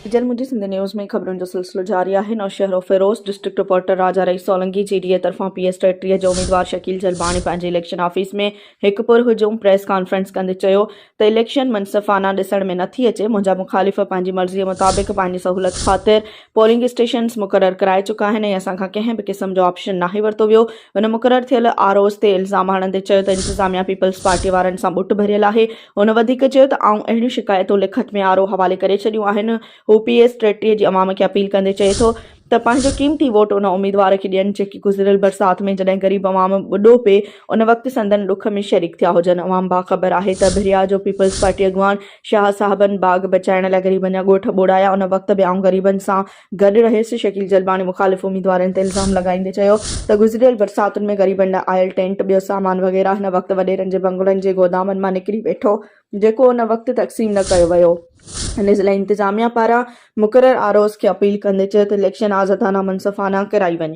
جيجل منهنجي سنڌ نيوز ۾ خبرن جو سلسلو جاري آهي Naushahro Feroze district reporter Raja Rais Solangi G D A طرفان پي ايس 33 جو اميدوار شڪيل جلباڻي پنهنجي اليڪشن آفيس ۾ هڪ پر هجوم پريس ڪانفرنس ڪندي چيو ته اليڪشن منصفانه ڏسڻ ۾ نٿي اچي منهنجا مخالف پنهنجي مرضي مطابق پنهنجي سهولت خاطر پولنگ اسٽيشنز مقرر ڪرائي چڪا آهن ۽ اسان کان ڪنهن به قسم جو آپشن ناهي ورتو ويو هن مقرر ٿيل آر اوز تي الزام هڻندي چيو ته انتظاميا پيپلز پارٽي وارن سان ٻٽ ڀريل آهي هن وڌيڪ چيو ته آئون اهڙيون شڪايتون لکت ۾ آر او حوالي ڪري ڇڏيون آهن، هو پي ايس 33 جي عوام کي اپيل ڪندي چئي ٿو ته پنهنجو قيمتي ووٽ ان اميدوار کي ڏين جيڪي گذريل برسات ۾ جڏهن غريب عوام ٻڏو پئي ان وقت سندن ڏک ۾ شريڪ ٿيا هجن، عوام باخبر آهي ته ڀريا جو پيپلز پارٽي اڳواڻ شاهه صاحبن باغ بچائڻ لاء غريبن جا ڳوٺ ٻوڙايا ان وقت به آئون غريبن سان گڏ رهيس، شڪيل جلباڻي مخالف اميدوارن تي الزام لڳائيندي چيو ته گذريل برساتن ۾ غريبن لاء آيل ٽينٽ ٻيو سامان وغيره هن وقت وڏيرن جي بنگلن جي گودامن مان نڪري ويٺو جيڪو ان وقت تقسيم نه ڪيو ويو. هن ضلعي انتظاميا پاران مقرر آر اوز کي اپيل ڪندي چيو ته اليڪشن آزادانه منصفانه ڪرائي وڃي.